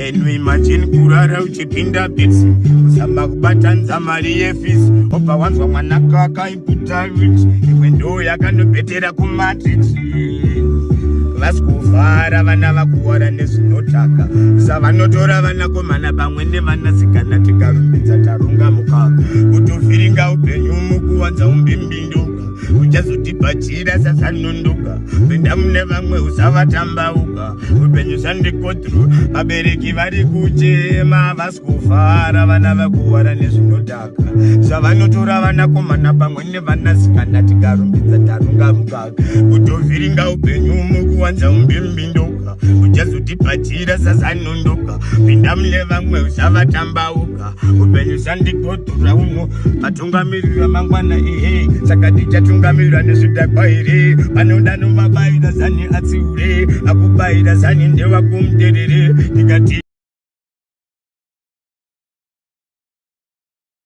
Can you imagine kurara uchipinda bits, kuzama kubatanidza mari yefees, obva wanzwa mwana kakaiputa imwe ndo yakanobhetera kumatrix. Vasi kuvhara vana vakuwara nezvinodhaka, savanotora vanakomana pamwe nevanasikana. Tikarumbidza tarunga mukaka, kutovhiringa upenyu mukuwanza umbimbindoka. Uchazotibhachira sasanondoka, pinda mune vamwe usavatambauka. Upenyu sandikodru, vabereki vari kuchema, vasi kuvhara vana vakuwara nezvinodhaka, zvavanotora vanakomana pamwe nevanasikana. Tikarumbidza tarunga mukaka, kutovhiringa upenyu mukuwanza umbimbindoka. Uchazotibhachira sasanondoka, pinda mune vamwe usavatambauka. Upenyu sandikodhura uno vatungamirira mangwana ehe, saka tichatungamirira nezvidhakwa here? Panoda nomabayira zani atsiure, akubayira zani ndewakumderere tikati.